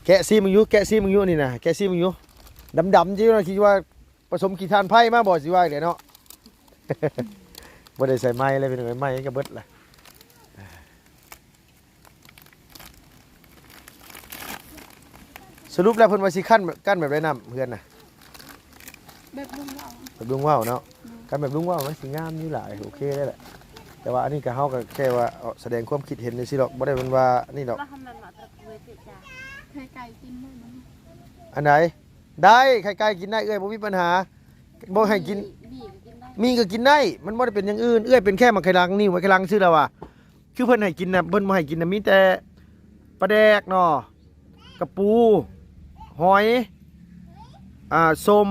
ແກະຊີມເບິ່ງຢູ່ ແກະຊີມເບິ່ງຢູ່ນີ້ນະ ແກະຊີມເບິ່ງຢູ່ ດຳໆຢູ່ເນາະ ຄິດວ່າປະສົມຂີ້ຖ່ານໄຟມາບໍ່ ຊິວ່າອີກແຫຼະເນາະ. ບໍ່ໄດ້ໃສ່ໄມ້ເລີຍພີ່ນ້ອງເອີຍ ໄມ້ກໍເບິດລະ. ສະຫຼຸບແລ້ວເພິ່ນວ່າຊິກັ້ນ ກັ້ນແບບໃດນ້ຳເຮືອນນະ? ແບບລຸງເວົ້າ ແບບລຸງເວົ້າເນາະ ອືມ ຄັນແບບລຸງເວົ້າມັນຊິງາມຢູ່ຫຼາຍ ໂອເຄເລີຍແຫຼະ ແຕ່ວ່າອັນນີ້ກໍ ເຮົາກໍແຄ່ວ່າ ເອີ ສະແດງຄວາມຄິດເຫັນຈັ່ງຊີ້ດອກ ບໍ່ໄດ້ແມ່ນວ່ານີ້ດອກ. ໄຂ່ໄກ່ກິນໄດ້ບໍ່? ອັນໃດ? ໄດ້ ໄຂ່ໄກ່ກິນໄດ້ ເອື້ອຍບໍ່ມີບັນຫາ ບໍ່ໃຫ້ກິນ. ໝີ່ ໝີ່ກໍກິນໄດ້ ມັນບໍ່ໄດ້ເປັນຢ່າງອື່ນ ເອື້ອຍເປັນແຄ່ໝາກໄຂ່ຫຼັງ ໜິ້ວໝາກໄຂ່ຫຼັງຊື່ລະວ່າ ຄືເພິ່ນໃຫ້ກິນນະ ເພິ່ນບໍ່ໃຫ້ກິນນະ ມີແຕ່ປາແດກເນາະ ກະປູ ຫອຍ ອ່າ ສົ້ມ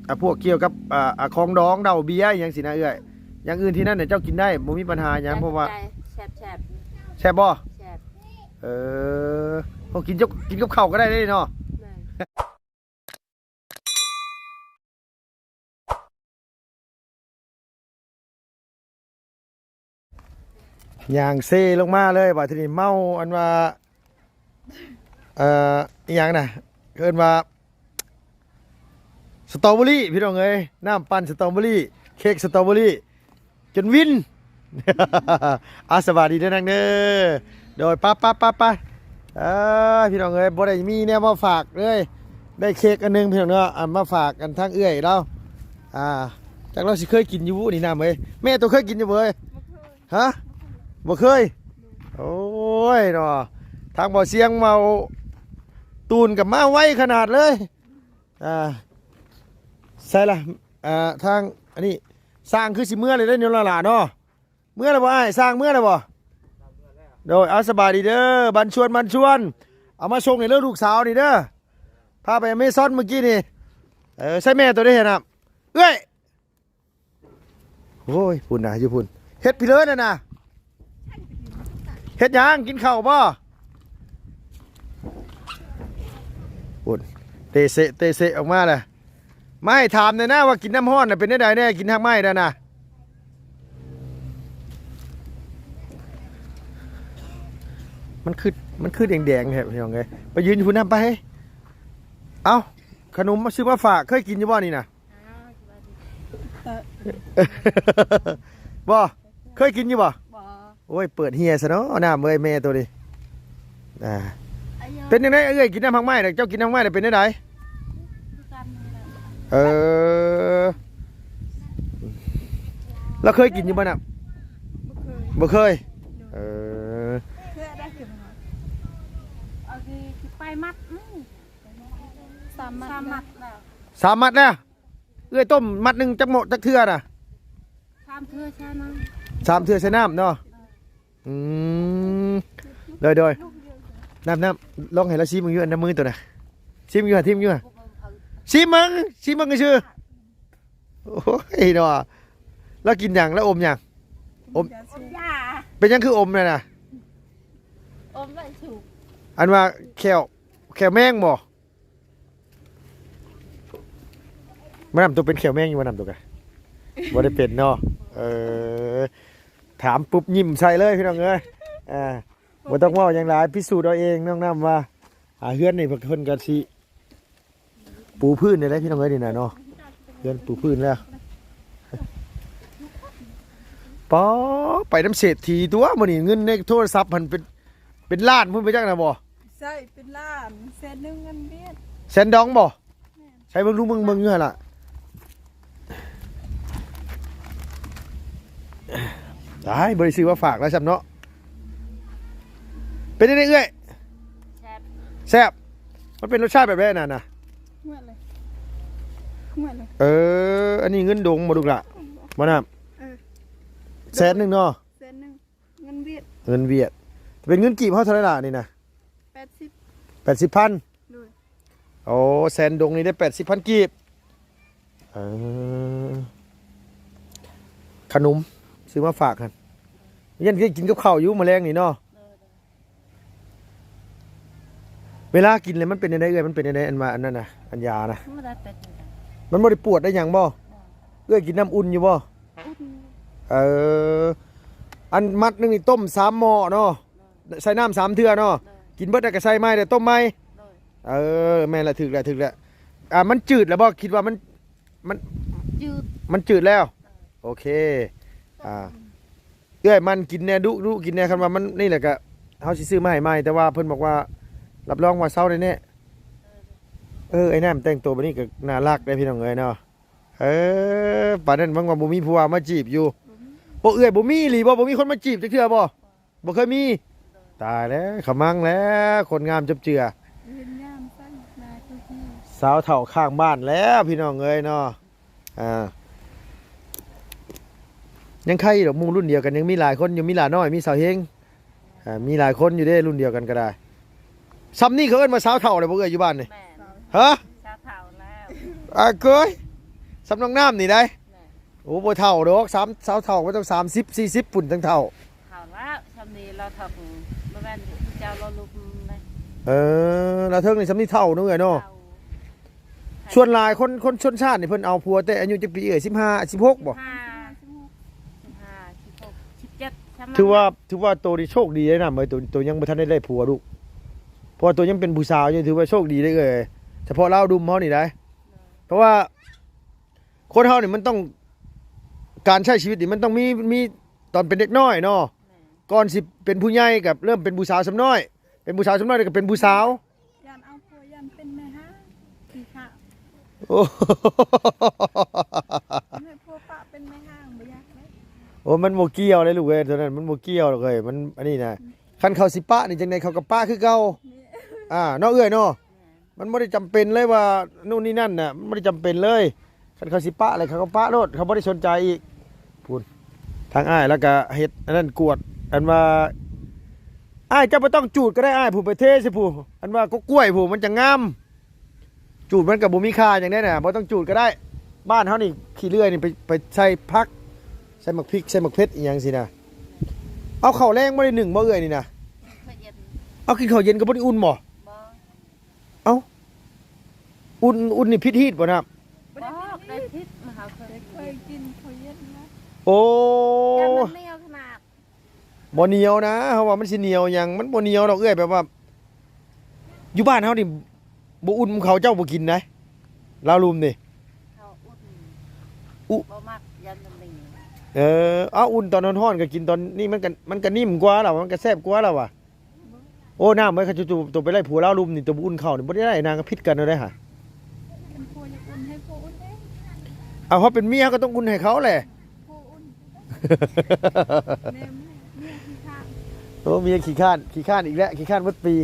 ອ່າ ພວກກ່ຽວກັບ ອ່າ ອ່າ ຂອງດອງ ເຫຼົ້າ ເບຍ ອີ່ຫຍັງຊີ້ນະເອື້ອຍ ຢ່າງອື່ນທີ່ນັ້ນນະເຈົ້າກິນໄດ້ ບໍ່ມີບັນຫາຫຍັງ ເພາະວ່າ ແຊບໆ ແຊບບໍ່? ແຊບ ເອີ ເຮົາກິນກັບ ກິນກັບເຂົ້າກໍໄດ້ເດ້ເນາະ. ແມ່ນ. ຍ່າງເຊລົງມາເລີຍ ບາດທີນີ້ເມົາ ອັນວ່າ ເອີ ອີ່ຫຍັງນະ ເອີ້ນວ່າສະຕໍເບີຣີ ພີ່ນ້ອງເອີຍ ນ້ຳປັ່ນສະຕໍເບີຣີ ເຄັກສະຕໍເບີຣີ ຈົນວິນ. ອາ ສະບາຍດີເດີນາງເດີ. ໂດຍ ປະ ປະ ປະ ປະ ເອີ ພີ່ນ້ອງເອີຍ ບໍ່ໄດ້ມີແນວມາຝາກເລີຍ ໄດ້ເຄັກອັນໜຶ່ງ ພີ່ນ້ອງເນາະ ອັນມາຝາກກັນທາງເອື້ອຍລາວ ອ່າ ຈັກລາວຊິເຄີຍກິນຢູ່ບໍ່ນີ້ ນ້ຳເອີຍ ແມ່ໂຕເຄີຍກິນຢູ່ບໍ່ເອີຍ? ຮະ ບໍ່ເຄີຍ ໂອ້ຍເນາະ ທາງບໍ່ສຽງເວົ້າ ຕູນກໍມາໄວຂະໜາດເລີຍ. ອ່າ ໃສລະ ອ່າ ທາງອັນນີ້ ຊ່າງຄືຊິເມືອແລ້ວເດ້ເນາະ ຫຼ້າໆເນາະ ເມືອແລ້ວບໍ່ອ້າຍ? ຊ່າງເມືອແລ້ວບໍ່? ໂດຍ ເອົາ ສະບາຍດີເດີ ບັນຊວນ ບັນຊວນ ເອົາມາສົ່ງໃຫ້ເລີກລູກສາວນີ້ເດີ ພາໄປອາເມຊອນມື້ກີ້ນີ້. ເອີ ໃສ່ແມ່ໂຕໃດຫັ້ນນະ ເອື້ອຍ? ໂອ້ຍ ພຸ້ນນະ ຢູ່ພຸ້ນ ເຮັດພີເລີນັ້ນນະ ເຮັດຫຍັງ? ກິນເຂົ້າບໍ່? ພຸ້ນ ເຕະເຊະ ເຕະເຊະອອກມາແລ້ວ. ມາໃຫ້ຖາມແດ່ນະວ່າກິນນ້ຳຮ້ອນນະເປັນແນວໃດແດ່ ກິນຮາກໄມ້ນັ້ນນະ? ມັນຄື ມັນຄືແດງໆແທ້ພີ່ນ້ອງເອີຍ ໄປຢືນຢູ່ພຸ້ນນຳໄປ. ເອົ້າ ຂະໜົມຊື້ມາຝາກ ເຄີຍກິນຢູ່ບໍ່ນີ້ນະ? ບໍ່ ເຄີຍກິນຢູ່ບໍ່? ບໍ່. ໂອ້ຍ ເປີດເຮຍຊະເນາະ ນ້ຳເອີຍ ແມ່ໂຕນີ້. ອ່າ ເປັນຈັ່ງໃດເອື້ອຍ ກິນນ້ຳຮາກໄມ້ນະ ເຈົ້າກິນຮາກໄມ້ນະເປັນຈັ່ງໃດ? ຄືກັນນີ້ແຫຼະ. ເອີ ລາວເຄີຍກິນຢູ່ບໍ່ນ້ຳ? ບໍ່ເຄີຍ ບໍ່ເຄີຍ. ໂດຍ ເອີ ເຄືອໄດ້ກິນບໍ່? ເອົາຊິ ຊິໄປມັດ ອືມ ສາມມັດ ສາມມັດແລ້ວ ສາມມັດແລ້ວ. ເອື້ອຍຕົ້ມມັດໜຶ່ງຈັກໝໍ້ ຈັກເທື່ອນະ? ສາມເທື່ອໃສ່ນ້ຳ ສາມເທື່ອໃສ່ນ້ຳເນາະ. ເອີ ອືມ ໂດຍໆ ນ້ຳ ນ້ຳ ລອງໃຫ້ລາວຊີມເບິ່ງຢູ່ ອັນນ້ຳມືໂຕນະ ຊີມຢູ່ ຊີມຢູ່ ຊີມເບິ່ງ ຊີມເບິ່ງຊື່. ໂອ້ຍເນາະ ລາວກິນຫຍັງ? ລາວອົມຫຍັງ? ອົມຢາສູບ. ເປັນຫຍັງຄືອົມນັ້ນນະ? ອົມໄວ້ສູບ. ອັນວ່າແຂ້ວ ແຂ້ວແມງບໍ່? ມານຳໂຕເປັນແຂ້ວແມງຢູ່ບໍ່ ນຳໂຕກະ? ບໍ່ໄດ້ເປັນເນາະ. ເອີ ຖາມປຸບຍິ້ມໃສ່ເລີຍພີ່ນ້ອງເອີຍ. ອ່າ ບໍ່ຕ້ອງເວົ້າຫຍັງຫຼາຍ ພິສູດເອົາເອງ ນ້ອງນ້ຳວ່າ ອ່າ ເຮືອນນີ້ເພິ່ນກໍຊິປູພື້ນໄດ້ແລ້ວພີ່ນ້ອງເອີຍ ນີ້ນະເນາະ ເຮືອນປູພື້ນແລ້ວ. ປາ ໄປນຳເສດຖີຕົວະມື້ນີ້ ເງິນໃນໂທລະສັບຫັ້ນເປັນ ເປັນລ້ານພຸ້ນໄປຈັກນະບໍ່? ໃຊ່ ເປັນລ້ານ ແສນໜຶ່ງເງິນຫວຽດ. ແສນດອງບໍ່? ແມ່ນ. ໃສ່ເບິ່ງ ລຸງເບິ່ງ ເບິ່ງຢູ່ຫັ້ນລະ. ຕາຍ ບໍ່ໄດ້ຊື້ມາຝາກແລ້ວຊ້ຳເນາະ. ເປັນຈັ່ງໃດເອື້ອຍ? ແຊບ ແຊບ. ມັນເປັນລົດຊາດແບບໃດນັ້ນນະ? ເໝືອນເລີຍ ເໝືອນເລີຍ. ເອີ ອັນນີ້ເງິນດົງບໍ່ລູກຫຼະ? ບໍ່ນຳ. ເອີ ແສນໜຶ່ງເນາະ ແສນໜຶ່ງ. ເງິນຫວຽດ ເງິນຫວຽດ. ເປັນເງິນກີບເຮົາເທົ່າໃດລະນີ້ນະ? ແປດສິບ ແປດສິບພັນ. ໂດຍ. ໂອ້ ແສນດົງນີ້ໄດ້ແປດສິບພັນກີບ. ເອີ ຂະໜົມຊື້ມາຝາກຫັ້ນ ຍັງໄດ້ກິນກັບເຂົ້າຢູ່ມື້ແລງນີ້ເນາະ. ໂດຍ ໂດຍ. ເວລາກິນແລ້ວມັນເປັນຈັ່ງໃດເອື້ອຍ? ມັນເປັນຈັ່ງໃດ ອັນວ່າອັນນັ້ນນະ ອັນຢານະ? ມັນບໍ່ໄດ້ເປັນຫຍັງ. ມັນບໍ່ໄດ້ປວດໄດ້ຫຍັງບໍ່? ບໍ່. ເອື້ອຍກິນນ້ຳອຸ່ນຢູ່ບໍ່? ເອີ ອັນມັດໜຶ່ງນີ້ຕົ້ມສາມໝໍ້ເນາະ ໃສ່ນ້ຳສາມເທື່ອເນາະ. ກິນເບິດແລ້ວກໍໃສ່ໃໝ່ ແລ້ວຕົ້ມໃໝ່. ໂດຍ ເອີ ແມ່ນລະ ຖືກແລ້ວ ຖືກແລ້ວ. ອ່າ ມັນຈືດແລ້ວບໍ່? ຄິດວ່າມັນ ມັນ ຈືດ ມັນຈືດແລ້ວ. ໂອເຄ ອ່າ ເອື້ອຍມັນກິນແດ່ ດຸໆ ກິນແດ່. ຄັນວ່າມັນນີ້ແຫຼະ ກໍເຮົາຊິຊື້ມາໃຫ້ໃໝ່ ແຕ່ວ່າເພິ່ນບອກວ່າ ຮັບຮອງວ່າເຊົາແນ່ໆ. ເອີ ໄອ້ນ້ຳແຕ່ງໂຕແບບນີ້ກໍໜ້າຮັກເດ້ ພີ່ນ້ອງເອີຍເນາະ. ເອີ ປານນັ້ນຫວັງວ່າບໍ່ມີຜູ້ບ່າວມາຈີບຢູ່. ບໍ່ມີ. ໂອ້ ເອື້ອຍ ບໍ່ມີອີ່ຫຼີບໍ່? ບໍ່ມີຄົນມາຈີບຈັກເທື່ອບໍ່? ບໍ່ເຄີຍມີ. ຕາຍແລ້ວ ຂະມັງແລ້ວ ຄົນງາມຈົບເຈືອ. ເຫັນງາມຊັ້ນ ໜ້າຄື ສາວເຖົ້າຂ້າງບ້ານແລ້ວ ພີ່ນ້ອງເອີຍເນາະ. ອ່າ ຍັງໄຄຢູ່ດອກ ໝູ່ລຸ້ນດຽວກັນຍັງມີຫຼາຍຄົນຢູ່ ມີຫຼ້ານ້ອຍ ມີສາວເຮງ. ອ່າ ມີຫຼາຍຄົນຢູ່ເດ້ ລຸ້ນດຽວກັນກໍໄດ້. ຊ່ຳນີ້ເຂົາເອີ້ນວ່າສາວເຖົ້າແລ້ວບໍ່ເອື້ອຍ ຢູ່ບ້ານນີ້? ແມ່ນ. ຮະ? ສາວເຖົ້າແລ້ວ. ອາ ເກີຍ ຊ່ຳນ້ອງນ້ຳນີ້ໄດ໋. ແມ່ນ. ໂອ້ ບໍ່ເຖົ້າດອກ ສາມ ສາວເຖົ້າມັນຕ້ອງສາມສິບ ສີ່ສິບພຸ້ນຈັ່ງເຖົ້າ. ເຖົ້າແລ້ວ ຊ່ຳນີ້ລາວເຖົ້າ ບໍ່ແມ່ນເຈົ້າລາວລຸກໄດ໋. ເອີ ລາວເທິງນີ້ຊ່ຳນີ້ເຖົ້າເນາະເອື້ອຍເນາະ. ເຖົ້າ. ສ່ວນຫຼາຍຄົນ ຄົນຊົນຊາດນີ້ເພິ່ນເອົາຜົວແຕ່ອາຍຸຈັກປີເອື້ອຍ? ສິບຫ້າ ສິບຫົກບໍ່? ສິບຫ້າ ສິບຫົກ ສິບຫ້າ ສິບຫົກ ສິບເຈັດ ຊ່ຳນັ້ນ. ຖືວ່າ ຖືວ່າໂຕນີ້ໂຊກດີເດ້ນະເອີຍ ໂຕ ໂຕຍັງບໍ່ທັນໄດ້ ໄດ້ຜົວລູກ ເພາະວ່າໂຕຍັງເປັນຜູ້ສາວຢູ່ ຖືວ່າໂຊກດີເດ້ເອື້ອຍ ສະເພາະລາວດຸ່ມເຮົານີ້ໄດ໋. ເພາະວ່າຄົນເຮົານີ້ມັນຕ້ອງ ການໃຊ້ຊີວິດນີ້ມັນຕ້ອງມີ ມີຕອນເປັນເດັກນ້ອຍເນາະ. ແມ່ນ. ກ່ອນຊິເປັນຜູ້ໃຫຍ່ກໍເລີ່ມເປັນຜູ້ສາວຊ່ຳນ້ອຍ ເປັນຜູ້ສາວຊ່ຳນ້ອຍແລ້ວກໍເປັນຜູ້ສາວ. ຢ້ານເອົາຜົວ ຢ້ານເປັນແມ່ຮ້າງ ຂີ້ຄ້ານ. ໂອ້ ໃຫ້ຜົວປະເປັນແມ່ຮ້າງ ບໍ່ຢາກເລີຍ. ໂອ້ ມັນບໍ່ກ່ຽວເລີຍລູກເອີຍ ໂຕນັ້ນມັນບໍ່ກ່ຽວດອກເອີຍ ມັນອັນນີ້ນະ. ອືມ. ຄັນເຂົາຊິປະນີ້ ຈັ່ງໃດເຂົາກໍປະຄືເກົ່າ. ແມ່ນ. ອ່າ ເນາະເອື້ອຍເນາະ. ແມ່ນ. ມັນບໍ່ໄດ້ຈຳເປັນເລີຍວ່າ ໂນ່ນນີ້ນັ້ນນະ ມັນບໍ່ໄດ້ຈຳເປັນເລີຍ. ຄັນເຂົາຊິປະແລ້ວ ເຂົາກໍປະໂລດ ເຂົາບໍ່ໄດ້ສົນໃຈອີກ. ພຸ້ນ ທາງອ້າຍລາວກໍເຮັດອັນນັ້ນ ກວດ ອັນວ່າ ອ້າຍ ເຈົ້າບໍ່ຕ້ອງຈູດກໍໄດ້ອ້າຍ ຜູ້ໄປເທໃສ່ຜູ້ ອັນວ່າກົກກ້ວຍຜູ້ ມັນຈະງາມ. ຈູດມັນກໍບໍ່ມີຄ່າຫຍັງໃດນະ ບໍ່ຕ້ອງຈູດກໍໄດ້. ບ້ານເຮົານີ້ຂີ້ເລື່ອຍນີ້ ໄປ ໄປໃສ່ຜັກ ໃສ່ໝາກພິກ ໃສ່ໝາກເຜັດອີ່ຫຍັງຊີ້ນະ. ເອົາເຂົ້າແລງບໍ່ໄດ້ໜຶ້ງບໍ່ເອື້ອຍນີ້ນະ? ເຂົ້າເຢັນ. ເອົາ ກິນເຂົ້າເຢັນກໍບໍ່ໄດ້ອຸ່ນບໍ່? ບໍ່. ເອົ້າ ອຸ່ນ ອຸ່ນນີ້ຜິດຮີດບໍ່ນ້ຳ? ບໍ່ໄດ້ຜິດ ມາຫາເຄີຍ ເຄີຍກິນເຂົ້າເຢັນນະ. ໂອ້ ແຕ່ມັນໜຽວຂະໜາດ. ບໍ່ໜຽວນະ ເຮົາວ່າມັນຊິໜຽວຫຍັງ ມັນບໍ່ໜຽວດອກເອື້ອຍ. ແບບວ່າຢູ່ບ້ານເຮົານີ້ບໍ່ອຸ່ນເຂົ້າເຈົ້າບໍ່ກິນໃດ ລາວລຸ່ມນີ້. ເຂົາອຸ່ນ ອຸ ບໍ່ມັກ ຢ້ານມັນໜີ. ເອີ ເອົາ ອຸ່ນຕອນຮ້ອນໆ ກໍກິນຕອນນີ້ ມັນກໍ ມັນກໍນິ້ມກວ່າລະ ມັນກໍແຊບກວ່າລະວ່າ. ໂອ້ ນ້ຳເອີຍ ຄັນໂຕ ໂຕໄປໄລ່ຜົວລາວລຸ່ມນີ້ ໂຕບໍ່ອຸ່ນເຂົ້ານີ້ ບໍ່ໄດ້ນາງ ຜິດກັນເອົາໄດ໋ຫາ. ຄັນຜົວຢາກອຸ່ນ ໃຫ້ຜົວອຸ່ນເອງ. ເອົາ ເຮົາເປັນເມຍ ເຮົາກໍຕ້ອງອຸ່ນໃຫ້ເຂົາແຫຼະ. ຜົວອຸ່ນ. ແມ່ ເມຍຂີ້ຄ້ານ. ໂອ້ ເມຍຂີ້ຄ້ານ ຂີ້ຄ້ານອີກແລ້ວ ຂີ້ຄ້ານເບິດປີ.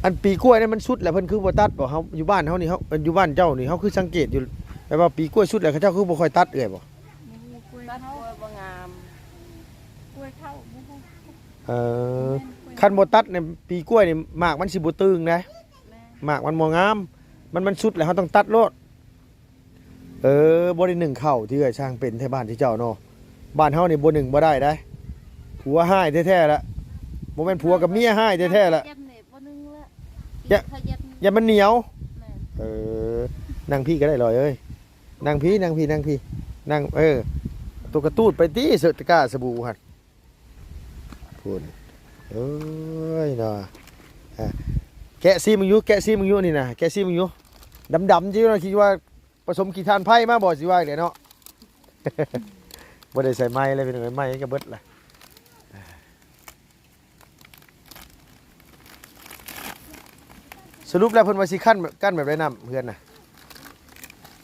ອັນປີກ້ວຍນັ້ນມັນສຸດແລ້ວ ເພິ່ນຄືບໍ່ຕັດບໍ່? ເຮົາຢູ່ບ້ານເຮົານີ້ ເຮົາ ຢູ່ບ້ານເຈົ້ານີ້ ເຮົາຄືສັງເກດຢູ່ ແບບວ່າປີກ້ວຍສຸດແລ້ວ ເຂົາເຈົ້າຄືບໍ່ຄ່ອຍຕັດເອື້ອຍບໍ່? ບໍ່ຮູ້ ກ້ວຍ ຕັດ ເຂົາ ກ້ວຍບໍ່ງາມ ກ້ວຍເຖົ້າ ບໍ່ຮູ້. ເອີ ແມ່ນ ກ້ວຍ ຄັນບໍ່ຕັດໃນປີກ້ວຍນີ້ ໝາກມັນຊິບໍ່ຕຶງນະ. ແມ່ນ. ໝາກມັນບໍ່ງາມ ມັນ ມັນສຸດແລ້ວ ເຮົາຕ້ອງຕັດໂລດ. ເອີ ບໍ່ໄດ້ໜຶ້ງເຂົ້າຕິເອື້ອຍ ຊ່າງເປັນແທ້ບ້ານເຈົ້າເນາະ. ບ້ານເຮົານີ້ບໍ່ໜຶ້ງບໍ່ໄດ້ໃດ໋ ຜົວຮ້າຍແທ້ໆລະ. ບໍ່ແມ່ນຜົວກັບເມຍຮ້າຍແທ້ໆລະ. ເຢັນນີ້ບໍ່ໜຶ້ງລະ ຢາ ເຂົ້າເຢັນ ຢ້ານມັນໜຽວ. ແມ່ນ. ເອີ ນັ່ງພີ້ກໍໄດ້ລອຍເອີຍ. ນັ່ງພີ້ ນັ່ງພີ້ ນັ່ງພີ້ ນັ່ງ ເອີ ໂຕກະຕູດໄປຕິ ເສີດຕະກ້າສະບູຫັ້ນ ພຸ້ນ. ເອີຍເນາະ ອ່າ ແກະຊີມເບິ່ງຢູ່ ແກະຊີມເບິ່ງຢູ່ນີ້ນະ ແກະຊີມເບິ່ງຢູ່. ດຳໆ ຢູ່ເນາະ ຄິດວ່າປະສົມຂີ້ຖ່ານໄຟມາບໍ່ ຊິວ່າອີກແຫຼະເນາະ. ບໍ່ໄດ້ໃສ່ໄມ້ເລີຍ ພີ່ນ້ອງເອີຍ ໄມ້ກໍເບິດລະ. ສະຫຼຸບແລ້ວເພິ່ນວ່າຊິກັ້ນ ກັ້ນແບບໃດນ້ຳເຮືອນນະ?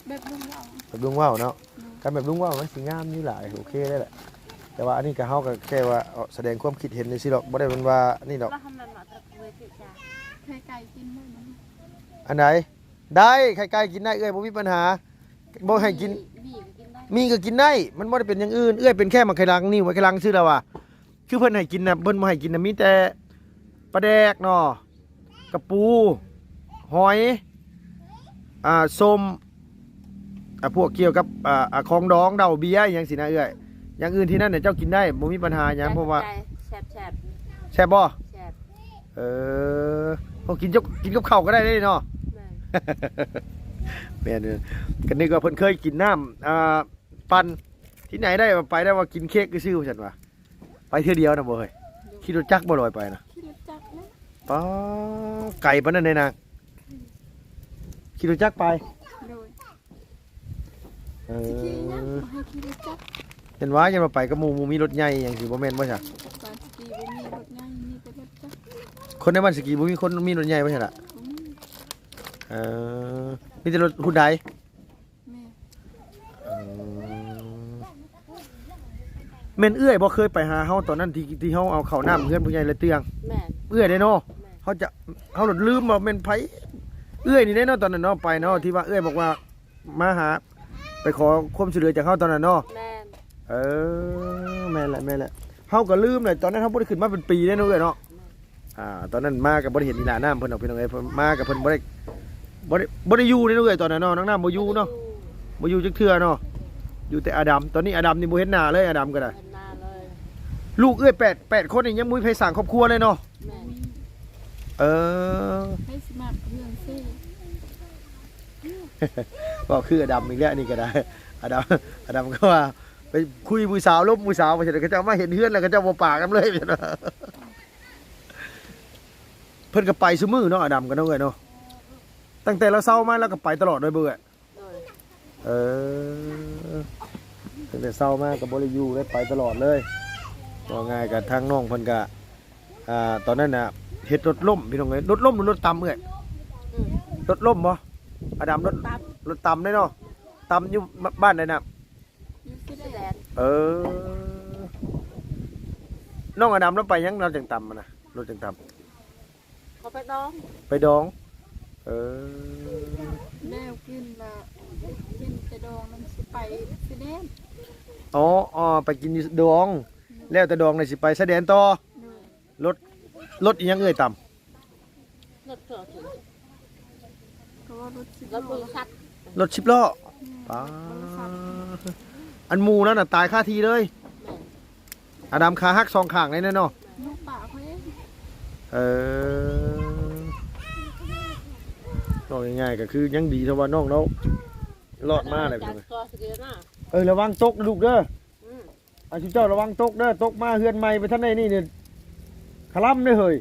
ແບບລຸງເວົ້າ ແບບລຸງເວົ້າເນາະ. ອືມ ຄັນແບບລຸງເວົ້າມັນຊິງາມຢູ່ຫຼາຍ ໂອເຄເລີຍແຫຼະ. ແຕ່ວ່າອັນນີ້ກໍ ເຮົາກໍແຄ່ວ່າ ເອີ ສະແດງຄວາມຄິດເຫັນຊື່ໆດອກ ບໍ່ໄດ້ແມ່ນວ່ານີ້ດອກ. ແລ້ວທຳນັ້ນມາຕະເວຕິຈາ ໄຂ່ໄກ່ກິນໄດ້ບໍ່? ອັນໃດ? ໄດ້ ໄຂ່ໄກ່ກິນໄດ້ເອື້ອຍ ບໍ່ມີບັນຫາ. ບໍ່ໃຫ້ກິນ ໝີ່ ໝີ່ກໍກິນໄດ້ ໝີ່ກໍກິນໄດ້ ມັນບໍ່ໄດ້ເປັນຢ່າງອື່ນ. ເອື້ອຍເປັນແຄ່ໝາກໄຂ່ຫຼັງ ໜີວໝາກໄຂ່ຫຼັງຊື່ລະວ່າ. ຄືເພິ່ນໃຫ້ກິນນະ ເພິ່ນບໍ່ໃຫ້ກິນນະ ມີແຕ່ປາແດກເນາະ ກະປູ ຫອຍ ອ່າ ສົ້ມ ອ່າ ພວກກ່ຽວກັບ ອ່າ ອ່າ ຂອງດອງ ເຫຼົ້າ ເບຍ ອີ່ຫຍັງຊີ້ນະເອື້ອຍ. ຢ່າງອື່ນທີ່ນັ້ນນະເຈົ້າກິນໄດ້ ບໍ່ມີບັນຫາຫຍັງ ແຊບ ເພາະວ່າ ແຊບ ແຊບ ແຊບບໍ່? ແຊບ. ເອີ ໂອ້ ກິນກັບ ກິນກັບເຂົ້າກໍໄດ້ເດ້ເນາະ. ແມ່ນ ແມ່ນເດີ. ກໍນຶກວ່າເພິ່ນເຄີຍກິນນ້ຳ ອ່າ ປັ່ນ ທີ່ໄຫນໄດ້ ໄປໄດ້ວ່າກິນເຄ້ກຊື່ໆ ວ່າຊັ້ນວ່າ. ໄປເທື່ອດຽວນະບໍ່ເຮີ້ຍ? ຂີ່ລົດຈັກບໍ່ລອຍໄປນະ? ຂີ່ລົດຈັກນະ. ປາ ໄກປານນັ້ນເດ້ນາງ? ຂີ່ລົດຈັກໄປ? ໂດຍ. ເອີ ຊິຂີ່ຫຍັງ? ບໍ່ໃຫ້ຂີ່ລົດຈັກ. ເຫັນວ່າ ຍັນວ່າໄປກັບໝູ່ ໝູ່ມີລົດໃຫຍ່ຫຍັງຊີ້ ບໍ່ແມ່ນບໍ່ຊະ? ບ້ານສະກີບໍ່ມີລົດໃຫຍ່ ມີແຕ່ລົດຈັກ. ຄົນໃນບ້ານສະກີບໍ່ມີຄົນມີລົດໃຫຍ່ບໍ່ຊະລະ? ບໍ່ມີ. ເອີ ມີແຕ່ລົດຮຸນໄດ? ແມ່ນ. ເອີ ແມ່ນເອື້ອຍບໍ່ເຄີຍໄປຫາເຮົາຕອນນັ້ນ ທີ່ ທີ່ເຮົາເອົາເຂົ້ານ້ຳເຮືອນຜູ້ໃຫຍ່ລະເຕືອງ? ແມ່ນ. ເອື້ອຍເດ້ເນາະ? ແມ່ນ. ເຮົາຈະ ເຮົາລະລືມວ່າແມ່ນໃຜ? ເອື້ອຍນີ້ເດ້ເນາະ ຕອນນັ້ນເນາະ ໄປເນາະ ທີ່ວ່າເອື້ອຍບອກວ່າມາຫາ ໄປຂໍຄວາມຊ່ວຍເຫຼືອຈາກເຮົາຕອນນັ້ນເນາະ? ແມ່ນ. ເອີ ແມ່ນແຫຼະ ແມ່ນແຫຼະ. ເຮົາກໍລືມແຫຼະ ຕອນນັ້ນເຮົາບໍ່ໄດ້ຂຶ້ນມາເປັນປີເດ້ເນາະເອື້ອຍເນາະ. ອ່າ ຕອນນັ້ນມາກໍບໍ່ໄດ້ເຫັນອີ່ຫຼ້ານ້ຳເພິ່ນດອກ ພີ່ນ້ອງເອີຍ. ເພິ່ນມາກໍເພິ່ນບໍ່ໄດ້ ບໍ່ໄດ້ ບໍ່ໄດ້ຢູ່ເດ້ເອື້ອຍ ຕອນນັ້ນເນາະ. ນ້ອງນ້ຳບໍ່ຢູ່ເນາະ? ບໍ່ຢູ່ ບໍ່ຢູ່ຈັກເທື່ອເນາະ. ຢູ່ແຕ່ອາດຳ. ຕອນນີ້ອາດຳນີ້ບໍ່ເຫັນໜ້າເລີຍ ອາດຳກໍໄດ້. ບໍ່ເຫັນໜ້າເລີຍ. ລູກເອື້ອຍແປດ ແປດຄົນນີ້ຍັງບໍ່ມີໃຜສ້າງຄອບຄົວເລີຍເນາະ? ແມ່ນ. ເອີ ໃຜຊິມັກເລື່ອງເຊ. ເວົ້າຄືອາດຳອີກແລ້ວ ອັນນີ້ກໍໄດ້. ອາດຳ ອາດຳກໍວ່າໄປຄຸຍຜູ້ສາວ ລົມຜູ້ສາວ ວ່າຊັ້ນ ເຂົາເຈົ້າມາເຫັນເຮືອນແລ້ວ ເຂົາເຈົ້າບໍ່ປາກນຳເລີຍ ວ່າຊັ້ນ. ເພິ່ນກໍໄປຊຸມື້ເນາະ ອາດຳກັນເນາະເອື້ອຍເນາະ. ຕັ້ງແຕ່ລາວເຊົາມາລາວກໍໄປຕະຫຼອດເລີຍບໍ່ເອື້ອຍ? ໂດຍ. ເອີ ຕັ້ງແຕ່ເຊົາມາກໍບໍ່ໄດ້ຢູ່ເລີຍ ໄປຕະຫຼອດເລີຍ. ເວົ້າງ່າຍກໍທາງນ້ອງເພິ່ນກໍ ອ່າ ຕອນນັ້ນນະເຮັດລົດລົ້ມ ພີ່ນ້ອງເອີຍ. ລົດລົ້ມຫຼືລົດຕຳເອື້ອຍ? ອືມ ລົດລົ້ມບໍ່? ອາດຳ ລົດ ລົດຕຳ ລົດຕຳເດ້ເນາະ. ຕຳຢູ່ ບ- ບ້ານໃດນະ? ຢູ່ຊາຍແດນ. ເອີ ນ້ອງອາດຳລາວໄປຫຍັງ ລາວຈັ່ງຕຳຫັ້ນນະ ລົດຈັ່ງຕຳ? ເຂົາໄປດອງ. ໄປດອງ. ເອີ ແລ້ວກິນລະ ກິນແຕ່ດອງນັ້ນຊິໄປຊາຍແດນ. ອໍ ອໍ ໄປກິນຢູ່ດອງ ແລ້ວແຕ່ດອງນີ້ຊິໄປຊາຍແດນຕໍ່. ໂດຍ. ລົດ ລົດອີ່ຫຍັງເອື້ອຍຕຳ? ລົດເທື່ອຖື ກໍວ່າລົດສິບ ລົດບໍລິສັດ ລົດສິບລໍ້. ອືມ ປາ ລົດບໍລິສັດ. ອັນໝູ່ນັ້ນນະຕາຍຄາທີ່ເລີຍ. ແມ່ນ. ອາດຳຂາຫັກສອງຂ້າງເລີຍເນາະ. ແມ່ນ. ເອີ ເວົ້າງ່າຍໆກໍຄືຍັງດີເທົ່າວ່ານ້ອງລາວລອດມາແຫຼະ. ເອີ ລະວັງຕົກນະລູກເດີ. ອືມ ອັນຊຸມເຈົ້າລະວັງຕົກເດີ ຕົກມາເຮືອນໃໝ່ບໍ່ທັນໄດ້ນີ້ນີ້ ຄະລຳເດ້ເຮີ້ຍ.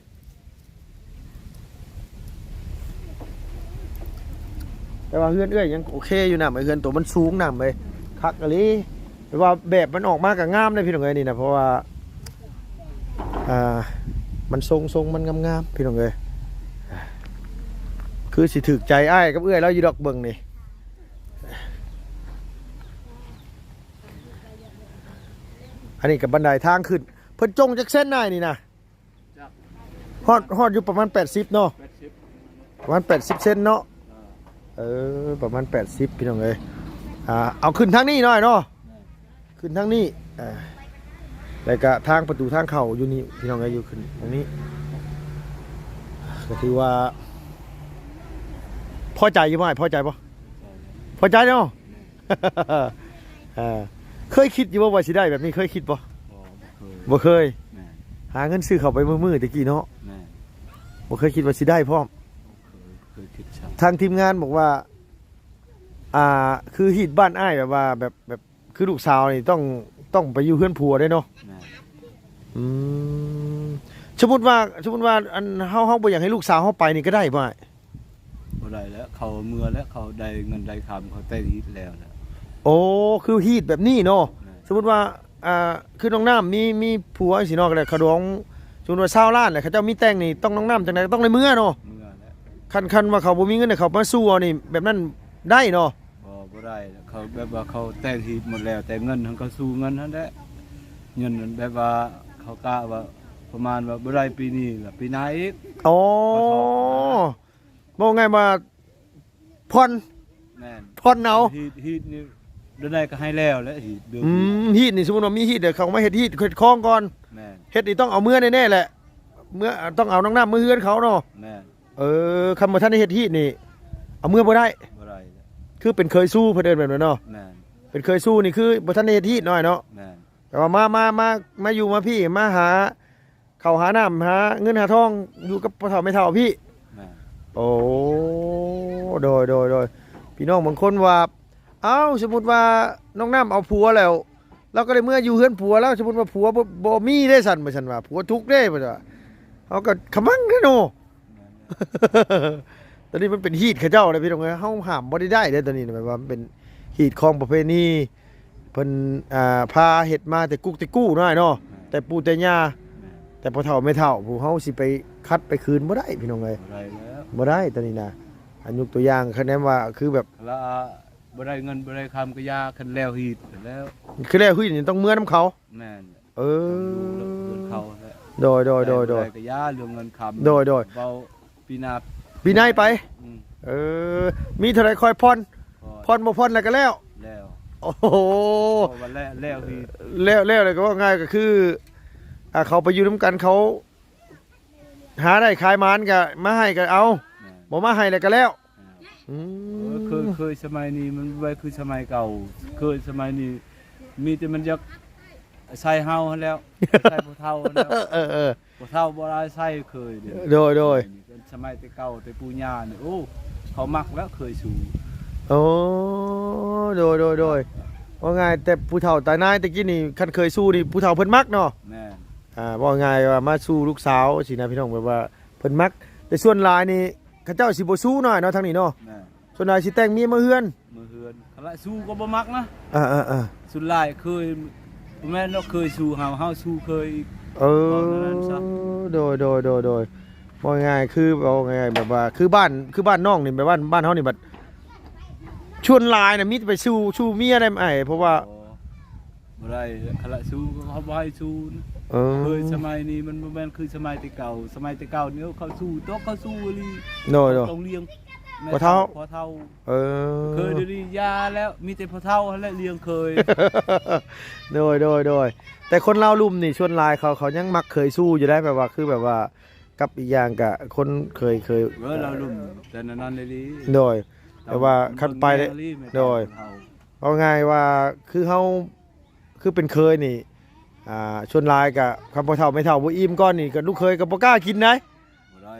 ແຕ່ວ່າເຮືອນເອື້ອຍຍັງໂອເຄຢູ່ນະ ເຮືອນໂຕມັນສູງນະເອີຍ ຄັກອີ່ຫຼີ. ແຕ່ວ່າແບບມັນອອກມາກໍງາມເດ້ພີ່ນ້ອງເອີຍນີ້ນະ ເພາະວ່າ ອ່າ ມັນຊົງ ຊົງມັນງາມໆ ພີ່ນ້ອງເອີຍ. ຄືຊິຖືກໃຈອ້າຍກັບເອື້ອຍລາວຢູ່ດອກເບິ່ງນີ້. ອັນນີ້ກໍບັນໄດທາງຂຶ້ນ ເພິ່ນຈົ່ງຈັກເຊັນອ້າຍນີ້ນະ? ຮອດ ຮອດຢູ່ປະມານແປດສິບເນາະ ແປດສິບ ປະມານແປດສິບເຊັນເນາະ. ເອີ ເອີ ປະມານແປດສິບ ພີ່ນ້ອງເອີຍ. ອ່າ ເອົາຂຶ້ນທາງນີ້ໜ້ອຍເນາະ ແມ່ນ ຂຶ້ນທາງນີ້. ອ່າ ແລ້ວກະທາງປະຕູທາງເຂົ້າຢູ່ນີ້ ພີ່ນ້ອງເອີຍ ຢູ່ຂຶ້ນທາງນີ້ ກໍຖືວ່າພໍໃຈຢູ່ບໍ່ອ້າຍ ພໍໃຈບໍ່? ພໍໃຈເນາະ. ອ່າ ເຄີຍຄິດຢູ່ບໍ່ວ່າຊິໄດ້ແບບນີ້ ເຄີຍຄິດບໍ່? ບໍ່ ບໍ່ເຄີຍ ບໍ່ເຄີຍ. ແມ່ນ. ຫາເງິນຊື້ເຂົ້າໄປມື້ໆແຕ່ກີ້ເນາະ. ແມ່ນ. ບໍ່ເຄີຍຄິດວ່າຊິໄດ້ພ້ອມ. ບໍ່ເຄີຍ ເຄີຍຄິດຊ້ຳ. ທາງທີມງານບອກວ່າ ອ່າ ຄືຮີດບ້ານອ້າຍແບບວ່າ ແບບ ແບບ ຄືລູກສາວນີ້ຕ້ອງ ຕ້ອງໄປຢູ່ເຮືອນຜົວເດ້ເນາະ. ແມ່ນ. ອືມ ສົມມຸດວ່າ ສົມມຸດວ່າ ອັນ ເຮົາ ເຮົາບໍ່ຢາກໃຫ້ລູກສາວເຮົາໄປນີ້ກໍໄດ້ບໍ່ອ້າຍ? ບໍ່ໄດ້ແລ້ວ ເຂົາເມືອແລ້ວ ເຂົາໄດ້ເງິນໄດ້ຄຳ ເຂົາແຕ່ງຮີດແລ້ວແຫຼະ. ໂອ້ ຄືຮີດແບບນີ້ເນາະ. ແມ່ນ. ສົມມຸດວ່າ ອ່າ ຄືນ້ອງນ້ຳມີ ມີຜົວຈັ່ງຊີ້ເນາະ ແລ້ວເຂົາດອງ ສົມມຸດວ່າຊາວລ້ານ ແລ້ວເຂົາເຈົ້າມີແຕ່ງນີ້ ຕ້ອງນ້ອງນ້ຳຈັ່ງໃດກໍຕ້ອງໄດ້ເມືອເນາະ. ເມືອແລ້ວ ຄັນ ຄັນວ່າເຂົາບໍ່ມີເງິນໃຫ້ເຂົາມາສູ່ເອົານີ້ ແບບນັ້ນໄດ້ເນາະ? ບໍ່ ບໍ່ໄດ້. ເຂົາແບບວ່າເຂົາແຕ່ງຮີດໝົດແລ້ວ ແຕ່ເງິນຫັ້ນເຂົາສູ່ເງິນຫັ້ນແຫຼະ ເງິນນັ້ນແບບວ່າເຂົາກະວ່າປະມານວ່າບໍ່ໄດ້ປີນີ້ລະປີໜ້າອີກ. ອໍ ເຂົາຖອກຫັ້ນນະ. ເວົ້າງ່າຍວ່າຜ່ອນ. ແມ່ນ. ຜ່ອນເອົາ. ຮີດ ຮີດນີ້ ດຽວໃດກໍໃຫ້ແລ້ວແຫຼະ ຮີດເລື່ອງ. ອືມ ຮີດນີ້ ສົມມຸດວ່າມີຮີດ ດຽວເຂົາມາເຮັດຮີດ ເຮັດຄອງກ່ອນ. ແມ່ນ. ເຮັດນີ້ຕ້ອງເອົາເມືອແນ່ໆແຫຼະ ເມືອ ຕ້ອງເອົານ້ອງນ້ຳເມືອເຮືອນເຂົາເນາະ. ແມ່ນ. ເອີ ຄັນບໍ່ທັນໄດ້ເຮັດຮີດນີ້ ເອົາເມືອບໍ່ໄດ້. ບໍ່ໄດ້. ຄືເປັນເຂີຍຊູ້ ເພິ່ນເອີ້ນແບບນັ້ນເນາະ. ແມ່ນ. ເປັນເຂີຍຊູ້ນີ້ຄືບໍ່ທັນໄດ້ເຮັດຮີດນ້ອຍເນາະ. ແມ່ນ. ແຕ່ວ່າມາ ມາ ມາ ມາຢູ່ມາພີ້ ມາຫາເຂົ້າຫານ້ຳ ຫາເງິນຫາທອງ ຢູ່ກັບພໍ່ເຖົ້າແມ່ເຖົ້າພີ້. ແມ່ນ. ໂອ້ ໂດຍ ໂດຍ ໂດຍ. ພີ່ນ້ອງບາງຄົນວ່າ ອ້າວ ສົມມຸດວ່ານ້ອງນ້ຳເອົາຜົວແລ້ວ ລາວກໍໄດ້ເມືອຢູ່ເຮືອນຜົວແລ້ວ ສົມມຸດວ່າຜົວບໍ່ ບໍ່ມີເດ້ຊັ້ນ ວ່າຊັ້ນວ່າ ຜົວທຸກເດ້ ວ່າຊັ້ນວ່າ. ເອົາ ກໍຂະມັງເດ້ເນາະ. ແມ່ນແລ້ວ ຕອນນີ້ມັນເປັນຮີດເຂົາເຈົ້າເດ້ພີ່ນ້ອງເອີຍ ເຮົາຫ້າມບໍ່ໄດ້ໄດ້ເດ້ ຕອນນີ້ນະ ແບບວ່າມັນເປັນຮີດຂອງປະເພນີ ເພິ່ນ ອ່າ ພາເຮັດມາແຕ່ກຸກແຕ່ກູ້ເນາະ ອ້າຍເນາະ. ແມ່ນ ແຕ່ປູ່ແຕ່ຍ່າ ແມ່ນ ແຕ່ພໍ່ເຖົ້າແມ່ເຖົ້າ ຜູ້ເຮົາຊິໄປຂັດໄປຂືນບໍ່ໄດ້ພີ່ນ້ອງເອີຍ ບໍ່ໄດ້ແລ້ວ ບໍ່ໄດ້ຕອນນີ້ນະ. ອາ ຍົກຕົວຢ່າງ ຄະແນນວ່າຄືແບບ ລະ ບໍ່ໄດ້ເງິນບໍ່ໄດ້ຄຳກໍຢ່າ ຄັນແລ້ວຮີດແລ້ວ ຄືແລ້ວຮີດນີ້ຕ້ອງເມືອນຳເຂົາ. ແມ່ນ ເອີ ຕ້ອງຢູ່ເຮືອນເຂົາແຫຼະ. ໂດຍ ໂດຍ ໂດຍ ໂດຍ ໄດ້ກໍຢ່າເລື່ອງເງິນຄຳ. ໂດຍ ໂດຍ ເວົ້າປີໜ້າ ປີໃນໄປ. ອືມ ເອີ ມີເທົ່າໃດຄ່ອຍຜ່ອນ ຜ່ອນ ຜ່ອນບໍ່ຜ່ອນແລ້ວກໍແລ້ວ ແລ້ວ. ໂອ້ໂຫ ເພາະວ່າແລ້ວ ແລ້ວທີ່ ແລ້ວ ແລ້ວ ແລ້ວກໍເວົ້າງ່າຍກໍຄື ອ່າ ເຂົາໄປຢູ່ນຳກັນ ເຂົາຫາໄດ້ຂາຍໝານກໍມາໃຫ້ກໍເອົາ ແມ່ນ ບໍ່ມາໃຫ້ແລ້ວກໍແລ້ວ. ແມ່ນ ອືມ ເອີ ເຄີຍ ເຄີຍສະໄໝນີ້ມັນບໍ່ຄືສະໄໝເກົ່າ ເຄີຍສະໄໝນີ້ມີແຕ່ມັນຢາກໃສ່ເຮົາຫັ້ນແຫຼ້ວ ໃສ່ຜູ້ເຖົ້າຫັ້ນແຫຼ້ວ. ເອີ ເອີ ເອີ ຜູ້ເຖົ້າບໍ່ໄດ້ໃສ່ເຄີຍເດ້. ໂດຍ ໂດຍ ສະໄໝແຕ່ເກົ່າແຕ່ປູ່ຍ່ານີ້ ໂອ້ ເຂົາມັກແລ້ວເຄີຍສູ່. ໂອ້ ໂດຍ ໂດຍ ໂດຍ ເວົ້າງ່າຍແຕ່ຜູ້ເຖົ້າຕາຍາຍແຕ່ກີ້ນີ້ ຄັນເຄີຍສູ່ນີ້ຜູ້ເຖົ້າເພິ່ນມັກເນາະ. ແມ່ນ ອ່າ ເວົ້າງ່າຍວ່າມາສູ່ລູກສາວຊີ້ນະພີ່ນ້ອງ ແບບວ່າເພິ່ນມັກ ແຕ່ສ່ວນຫຼາຍນີ້ ເຂົາເຈົ້າຊິບໍ່ສູ່ນ້ອຍເນາະ ທາງນີ້ເນາະ. ແມ່ນ ສ່ວນຫຼາຍຊິແຕ່ງເມຍມາເຮືອນ ມາເຮືອນ ຄັນລະສູ່ກໍບໍ່ມັກນະ. ເອີໆໆ ສ່ວນຫຼາຍເຄີຍ ບໍ່ແມ່ນດອກເຄີຍສູ່ເຮົາ ເຮົາສູ່ເຄີຍອີກ. ເອີ ເວົ້າແນວນັ້ນຊະ. ໂດຍ ໂດຍ ໂດຍ ໂດຍ ເວົ້າງ່າຍໆ ຄື ເວົ້າງ່າຍໆ ແບບວ່າ ຄືບ້ານ ຄືບ້ານນ້ອງນີ້ ແບບວ່າບ້ານເຮົານີ້ບັດ ສ່ວນຫຼາຍນະມີແຕ່ໄປສູ່ ສູ່ເມຍໄດ້ອ້າຍ ເພາະວ່າ ບໍ່ໄດ້ ຄັນລະສູ່ເຂົາບໍ່ໃຫ້ສູ່. ເອີ ເຄີຍສະໄໝນີ້ມັນບໍ່ແມ່ນຄືສະໄໝແຕ່ເກົ່າ ສະໄໝແຕ່ເກົ່ານີ້ເຂົາສູ່ ຕົກເຂົາສູ່ອີ່ຫຼີ. ໂດຍ ໂດຍ ຕ້ອງລ້ຽງ ພໍ່ເຖົ້າ ພໍ່ເຖົ້າ. ເອີ ເຄີຍດຽວນີ້ຢ່າແລ້ວ ມີແຕ່ພໍ່ເຖົ້າຫັ້ນແຫຼະລ້ຽງເຄີຍ. ໂດຍ ໂດຍ ໂດຍ ແຕ່ຄົນລາວລຸ່ມນີ້ສ່ວນຫຼາຍເຂົາ ເຂົາຍັງມັກເຄີຍສູ່ຢູ່ໄດ໋ ແບບວ່າ ຄືແບບວ່າ ກັບອີກຢ່າງກະຄົນເຄີຍ ເຄີຍ ເອີ ລາວລຸ່ມແຕ່ນັ້ນອີ່ຫຼີ. ໂດຍ ແຕ່ວ່າຄັນໄປ ໂດຍ ເວົ້າງ່າຍວ່າ ຄືເຮົາ ຄືເປັນເຄີຍນີ້ ອ່າ ສ່ວນຫຼາຍກະ ຄັນພໍ່ເຖົ້າແມ່ເຖົ້າບໍ່ອີ່ມກ່ອນນີ້ ກະລູກເຂີຍກະບໍ່ກ້າກິນໃດ໋. ບໍ່ໄດ້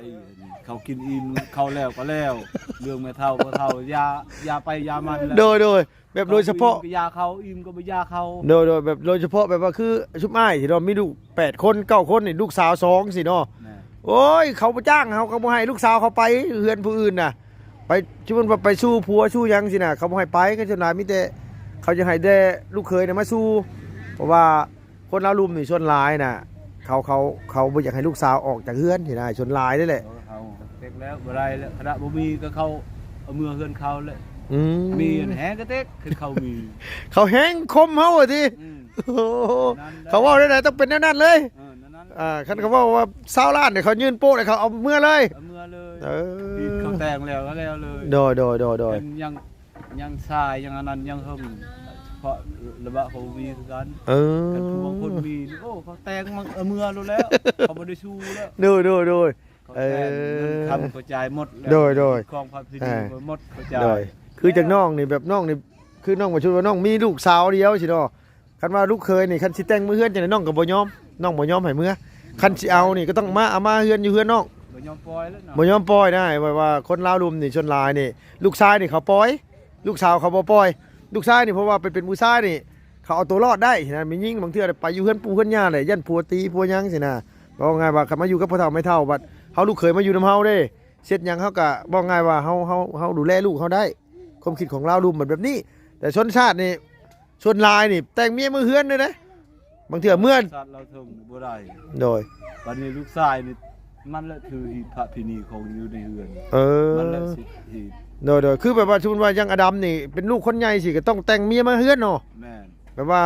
ເຂົາກິນອີ່ມເຂົາແລ້ວກໍແລ້ວ ເລື່ອງແມ່ເຖົ້າພໍ່ເຖົ້າ ຢ່າ ຢ່າໄປຢ່າມັນແລ້ວ. ໂດຍ ໂດຍ ແບບໂດຍສະເພາະ ເຂົາອີ່ມກໍຢ່າເຂົາ ອີ່ມກໍບໍ່ຢ່າເຂົາ. ໂດຍ ໂດຍ ແບບໂດຍສະເພາະແບບວ່າຄືຊຸມອ້າຍທີ່ເນາະ ມີລູກແປດຄົນ ເກົ້າຄົນນີ້ ລູກສາວສອງຊີ້ເນາະ. ແມ່ນ ໂອ້ຍ ເຂົາບໍ່ຈ້າງເຮົາ ເຂົາບໍ່ໃຫ້ລູກສາວເຂົາໄປເຮືອນຜູ້ອື່ນນະ ໄປ ສົມມຸດວ່າໄປສູ່ຜົວສູ່ຫຍັງຊີ້ນະ ເຂົາບໍ່ໃຫ້ໄປ. ກໍສ່ວນຫຼາຍມີແຕ່ເຂົາຈະໃຫ້ແຕ່ລູກເຂີຍນະມາສູ່ ເພາະວ່າຄົນລາວລຸ່ມນີ້ສ່ວນຫຼາຍນະ ເຂົາ ເຂົາ ເຂົາບໍ່ຢາກໃຫ້ລູກສາວອອກຈາກເຮືອນຊີ້ນະ ສ່ວນຫຼາຍເດ້ແຫຼະ. ເອີ ເຮົາເຕັກແລ້ວ ບໍ່ໄດ້ແລ້ວ ຄະນະບໍ່ມີກໍເຂົາເອົາເມືອເຮືອນເຂົາແຫຼະ. ອືມ ມີແຮງກະເຕັກ ຄືເຂົາມີ ເຂົາແຮງຂົ່ມເຮົາວ່າຕິ. ອືມ ໂອ້ໂຫ ນັ້ນແຫຼະ ເຂົາເວົ້າແນວໃດຕ້ອງເປັນແນວນັ້ນເລີຍ. ເອີ ນັ້ນໆ ອ່າ ຄັນເຂົາເວົ້າວ່າຊາວລ້ານນີ້ ເຂົາຍື່ນໂປ້ເລີຍ ເຂົາເອົາເມືອເລີຍ ເອົາເມືອເລີຍ. ເອີ ທີ່ເຂົາແຕ່ງແລ້ວກໍແລ້ວເລີຍ. ໂດຍ ໂດຍ ໂດຍ ໂດຍ ເປັນຫຍັງ ຍັງຊາຍຍັງອັນນັ້ນຍັງເຫິງ ເພາະລະບະເຂົາມີຄືກັນ. ເອີ ຄັນຜູ້ບາງຄົນມີ ໂອ້ ເຂົາແຕ່ງມາເອົາເມືອໂລດແລ້ວ ເຂົາບໍ່ໄດ້ຊູ້ແລ້ວ. ໂດຍ ໂດຍ ໂດຍ ເຂົາແຕ່ງ ເອີ ເງິນຄຳເຂົາຈ່າຍໝົດແລ້ວ. ໂດຍ ໂດຍ ຂອງພັກທີ່ດີ ເອີ ໝົດເຂົາຈ່າຍ. ໂດຍ ຄືຈັ່ງນ້ອງນີ້ ແບບນ້ອງນີ້ ຄືນ້ອງປະຊຸດວ່ານ້ອງມີລູກສາວດຽວຊີ້ເນາະ ຄັນວ່າລູກເຂີຍນີ້ ຄັນຊິແຕ່ງມາເຮືອນຈັ່ງໃດ ນ້ອງກໍບໍ່ຍອມ ນ້ອງບໍ່ຍອມໃຫ້ເມືອ. ຄັນຊິເອົານີ້ກໍຕ້ອງມາ ເອົາມາເຮືອນ ຢູ່ເຮືອນນ້ອງ ບໍ່ຍອມປ່ອຍແລ້ວເນາະ ບໍ່ຍອມປ່ອຍໄດ້. ແບບວ່າຄົນລາວລຸ່ມນີ້ ສ່ວນຫຼາຍນີ້ ລູກຊາຍນີ້ເຂົາປ່ອຍ ລູກສາວເຂົາບໍ່ປ່ອຍ. ລູກຊາຍນີ້ ເພາະວ່າໄປເປັນຜູ້ຊາຍນີ້ ເຂົາເອົາຕົວລອດໄດ້ນະ. ແມ່ຍິງບາງເທື່ອໄປຢູ່ເຮືອນປູ່ເຮືອນຍ່າແຫຼະ ຢ້ານຜົວຕີຜົວຫຍັງຊີ້ນະ. ເວົ້າງ່າຍວ່າ ຄັນມາຢູ່ກັບພໍ່ເຖົ້າແມ່ເຖົ້າ ບັດເຮົາລູກເຂີຍມາຢູ່ນຳເຮົາເດ້ ເຮັດຫຍັງເຮົາກະ ເວົ້າງ່າຍວ່າເຮົາ ເຮົາ ເຮົາດູແລລູກເຮົາໄດ້. ຄວາມຄິດຂອງລາວລຸ່ມມັນແບບນີ້ ແຕ່ຊົນຊາດນີ້ ສ່ວນຫຼາຍນີ້ແຕ່ງເມຍມາເຮືອນເລີຍເດ້. ບາງເທື່ອເມືອ ຊາດລາວເທິງນີ້ບໍ່ໄດ້. ໂດຍ ບັດນີ້ລູກຊາຍນີ້ ມັນແຫຼະຖືຮີດພະພິນີຂອງຢູ່ໃນເຮືອນ. ເອີ ມັນແຫຼະສິດຮີດ. ໂດຍ ໂດຍ ຄືແບບວ່າ ສົມມຸດວ່າຢ່າງອາດຳນີ້ ເປັນລູກຄົນໃຫຍ່ຊີ້ ກໍຕ້ອງແຕ່ງເມຍມາເຮືອນເນາະ. ແມ່ນ ແບບວ່າ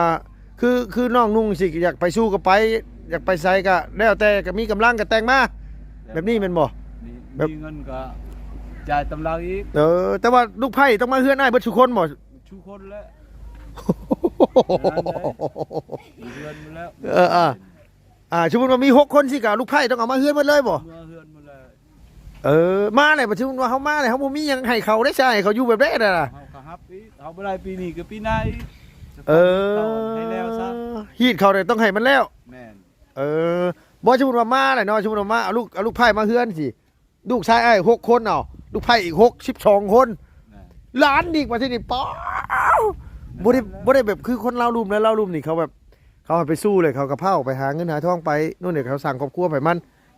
ຄື ຄືນ້ອງນຸ່ງຊີ້ ຢາກໄປສູ່ກໍໄປ ຢາກໄປໃສກໍແລ້ວແຕ່ ກໍມີກຳລັງກໍແຕ່ງມາ ແບບນີ້ແມ່ນບໍ່? ມີ ແບບ ມີເງິນກໍຈ່າຍຕາມຫຼັງອີກ. ເອີ ແຕ່ວ່າລູກໃພ້ຕ້ອງມາເຮືອນອ້າຍເບິດສູ່ຄົນບໍ່? ສູ່ຄົນແຫຼະ ເຮືອນໝົດແລ້ວ. ເອີ ອ່າ ສົມມຸດວ່າມີຫົກຄົນຊີ້ ກໍລູກໃພ້ຕ້ອງເອົາມາເຮືອນໝົດເລີຍບໍ່? ເມືອເຮືອນໝົດແລ້ວ. ເອີ ມາແລ້ວ ບັດສົມມຸດວ່າເຮົາມາແລ້ວ ເຮົາບໍ່ມີຫຍັງໃຫ້ເຂົາເດ້ຊະ ໃຫ້ເຂົາຢູ່ແບບໃດລະ? ເຮົາກໍຮັບອີກ ເຮົາບໍ່ໄດ້ປີນີ້ກໍປີໜ້າອີກ. ເອີ ໃຫ້ແລ້ວຊະ ຮີດເຂົານີ້ຕ້ອງໃຫ້ມັນແລ້ວ. ແມ່ນ ເອີ ບໍ່ ສົມມຸດວ່າມາແລ້ວເນາະ ສົມມຸດວ່າມາ ເອົາລູກ ເອົາລູກໃພ້ມາເຮືອນຊີ້ ລູກຊາຍອ້າຍຫົກຄົນ ເອົາລູກໃພ້ອີກຫົກ ສິບສອງຄົນ. ແມ່ນ ຫຼານອີກ ບັດທີນີ້ ປ້າວ ບໍ່ໄດ້ ບໍ່ໄດ້ແບບຄືຄົນລາວລຸ່ມນະ ລາວລຸ່ມນີ້ເຂົາແບບ ເຂົາໃຫ້ໄປສູ່ເລີຍ ເຂົາກໍພາອອກໄປຫາເງິນຫາທອງໄປໂນ່ນນີ້ ເຂົາສ້າງຄອບຄົວໃຫ້ມັນ.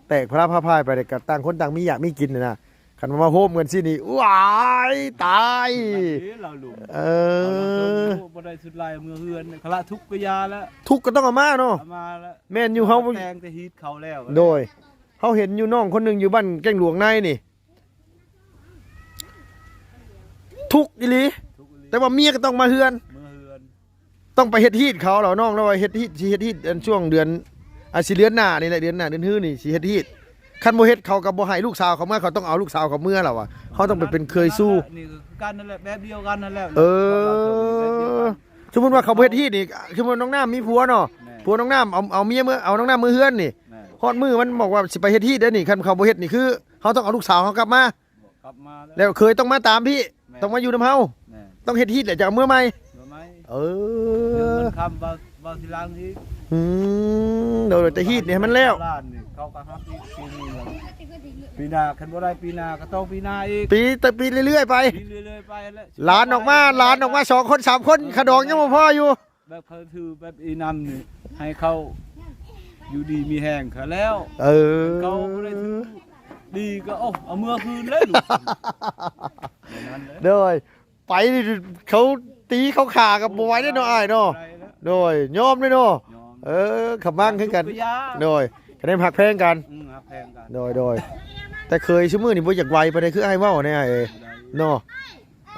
ແຕກພະລາພະພາຍໄປ ແລ້ວກໍຕ່າງຄົນຕ່າງມີຢາກມີກິນຫັ້ນນະ. ຄັນວ່າມາໂຮມກັນຊີ້ນີ້ ວ້າຍ ຕາຍ ເອີ ເອົາລະ ບໍ່ໄດ້ຊຸດລາຍເມືອເຮືອນ ຄະລະທຸກກະຢາລະ ທຸກກໍຕ້ອງເອົາມາເນາະ ເອົາມາລະ ແມ່ນຢູ່ ເຮົາແຕ່ງແຕ່ຮີດເຂົາແລ້ວ ໂດຍ ເຮົາເຫັນຢູ່ນ້ອງຄົນໜຶ່ງຢູ່ບ້ານແກ້ງຫຼວງໃນນີ້ ທຸກອີ່ຫຼີ ທຸກອີ່ຫຼີ ແຕ່ວ່າເມຍກໍຕ້ອງມາເຮືອນ ເມືອເຮືອນ ຕ້ອງໄປເຮັດຮີດເຂົາແລ້ວ ນ້ອງລາວວ່າເຮັດຮີດ ຊິເຮັດຮີດອັນຊ່ວງເດືອນ ອາ ຊິເດືອນໜ້ານີ້ແຫຼະ ເດືອນໜ້າເດືອນຮືນີ້ຊິເຮັດຮີດ ຄັນບໍ່ເຮັດເຂົາກໍບໍ່ໃຫ້ລູກສາວເຂົາເມືອ ເຂົາຕ້ອງເອົາລູກສາວເຂົາເມືອລາວວ່າ ເຮົາຕ້ອງໄປເປັນເຂີຍສູ່ ຄືກັນນັ້ນແຫຼະ ແບບດຽວກັນນັ້ນແຫຼະ ເອີ ແບບດຽວກັນ ສົມມຸດວ່າເຂົາບໍ່ເຮັດຮີດນີ້ ສົມມຸດນ້ອງນ້ຳມີຜົວເນາະ ແມ່ນ ຜົວນ້ອງນ້ຳເອົາ ເອົາເມຍເມືອ ເອົານ້ອງນ້ຳເມືອເຮືອນນີ້ ແມ່ນ ຮອດມື້ມັນບອກວ່າຊິໄປເຮັດຮີດເດ້ນີ້ ຄັນເຂົາບໍ່ເຮັດນີ້ຄືເຮົາຕ້ອງເອົາລູກສາວເຮົາກັບມາ ກັບມາແລ້ວ ແລ້ວເຂີຍຕ້ອງມາຕາມພີ້ ແມ່ນ ຕ້ອງມາຢູ່ນຳເຮົາ ແມ່ນ ຕ້ອງເຮັດຮີດແລ້ວຈະເອົາເມືອໃໝ່ ເມືອໃໝ່ ເອີ ເງິນຄຳເວົ້າ ເວົ້າທີຫຼັງອີກ ອືມ ໂດຍ ໂດຍ ແຕ່ຮີດນີ້ໃຫ້ມັນແລ້ວ ລ້ານນີ້ເຂົາກໍຮັບອີກປີນີ້ ປີໜ້າ ຄັນບໍ່ໄດ້ປີໜ້າກໍຕ້ອງປີໜ້າອີກ ປີຕໍ່ປີເລື້ອຍໆໄປ ປີເລື້ອຍໆໄປແຫຼະ ຫຼານອອກມາ ຫຼານອອກມາສອງຄົນສາມຄົນ ເອີ ຄ່າດອງຍັງບໍ່ພໍຢູ່ ແບບເຂົາຖືແບບອີ່ນຳນີ້ ໃຫ້ເຂົາຢູ່ດີມີແຮງເຂົາແລ້ວ ເອີ ເຂົາບໍ່ໄດ້ຖືດີກໍ ໂອ້ ເອົາເມືອຄືນເລີຍລູກ ແບບນັ້ນແຫຼະ ໂດຍ ໄປນີ້ເຂົາຕີເຂົາຂ້າກໍບໍ່ໄຫວເດ້ເນາະອ້າຍເນາະ ບໍ່ໄຫວແລ້ວ ໂດຍ ຍອມເດ້ເນາະ ຍອມ ເອີ ຂະມັງຄືກັນ ທຸກກະຢາ ໂດຍ ກະໄດ້ຮັກແພງກັນ ອືມ ຮັກແພງກັນ ໂດຍ ໂດຍ ແຕ່ເຂີຍຊຸມື້ນີ້ບໍ່ຢາກໄຫວປານໃດ ຄືອ້າຍເວົ້າແນ່ອ້າຍເອີຍ ບໍ່ໄດ້ ເນາະ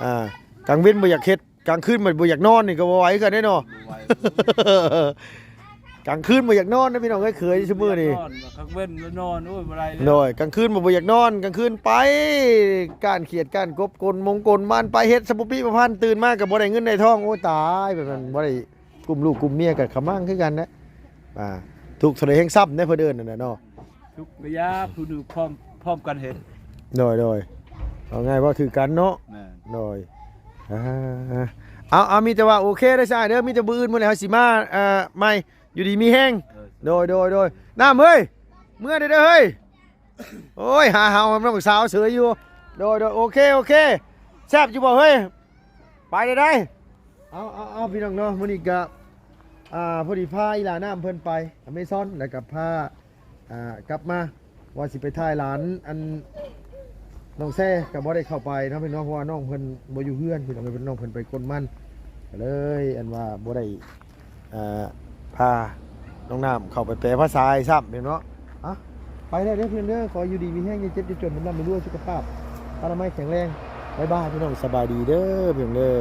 ອ່າ ກາງເວັນບໍ່ຢາກເຮັດ ກາງຄືນມັນບໍ່ຢາກນອນນີ້ກໍບໍ່ໄຫວຄືກັນເດ້ເນາະ ບໍ່ໄຫວ ກາງຄືນບໍ່ຢາກນອນນະພີ່ນ້ອງເອີຍ ເຂີຍຊຸມື້ນີ້ ກາງເວັນນອນ ໂອ້ຍ ບໍ່ໄດ້ແລ້ວ ໂດຍ ກາງຄືນບໍ່ ບໍ່ຢາກນອນ ກາງຄືນໄປ ກ້ານຂຽດກ້ານກົບ ກົນມົງກົນມັນ ໄປເຮັດສະປຸປິປະພັນ ຕື່ນມາກໍບໍ່ໄດ້ເງິນໄດ້ທອງ ໂອ້ຍ ຕາຍ ແບບນັ້ນບໍ່ໄດ້ກຸ້ມລູກກຸ້ມເມຍ ກໍຂະມັງຄືກັນນະ ອ່າ ທຸກເທົ່າໃດແຮງຊ້ຳເດ້ ເພິ່ນເອີ້ນນັ້ນນະເນາະ ທຸກກະຢາ ຜູ້ໜຶ່ງພ້ອມ ພ້ອມກັນເຮັດ ໂດຍ ໂດຍ ເອົາງ່າຍເວົ້າຖືກກັນເນາະ ແມ່ນ ໂດຍ ອ່າ ເອົາ ເອົາ ມີແຕ່ວ່າໂອເຄເດີຊາຍເດີ ມີແຕ່ມື້ອື່ນມື້ໃດເຮົາຊິມາ ເອີ ໃໝ່ ຢູ່ດີມີແຮງ ເອີ ໂດຍ ໂດຍ ໂດຍ ນ້ຳເອີຍ ເມືອເດີເດີເຮີ້ຍ ໂອ້ຍ ຫາເຮົານ້ອງສາວເສີຍຢູ່ ໂດຍ ໂດຍ ໂອເຄ ໂອເຄ ແຊບຢູ່ບໍ່ເຮີ້ຍ ໄປເດີໄດ ເອົາ ເອົາ ເອົາ ພີ່ນ້ອງເນາະ ມື້ນີ້ກະ ອ່າ ພໍດີພາອີ່ຫຼ້ານ້ຳເພິ່ນໄປອາເມຊອນ ແລ້ວກໍພາ ອ່າ ກັບມາ ວ່າຊິໄປຖ່າຍຫຼານ ອັນ ນ້ອງແຊກໍບໍ່ໄດ້ເຂົ້າໄປເນາະພີ່ນ້ອງ ເພາະວ່ານ້ອງເພິ່ນບໍ່ຢູ່ເຮືອນ ພີ່ນ້ອງເອີຍ ນ້ອງເພິ່ນໄປກົນມັນ ກໍເລີຍ ອັນວ່າບໍ່ໄດ້ ອ່າ ພານ້ອງນ້ຳເຂົ້າໄປແປພາສາໃຫ້ຊ້ຳ ເຫັນເນາະ ອ່ະ ໄປແລ້ວເດີພີ່ນ້ອງເດີ ຂໍຢູ່ດີມີແຮງ ຢ່າເຈັບຢ່າຈົນ ຮ່ຳລວຍ ສຸຂະພາບອະນາໄມແຂງແຮງ ບາຍບາຍ ພີ່ນ້ອງ ສະບາຍດີເດີ ພີ່ນ້ອງເດີ.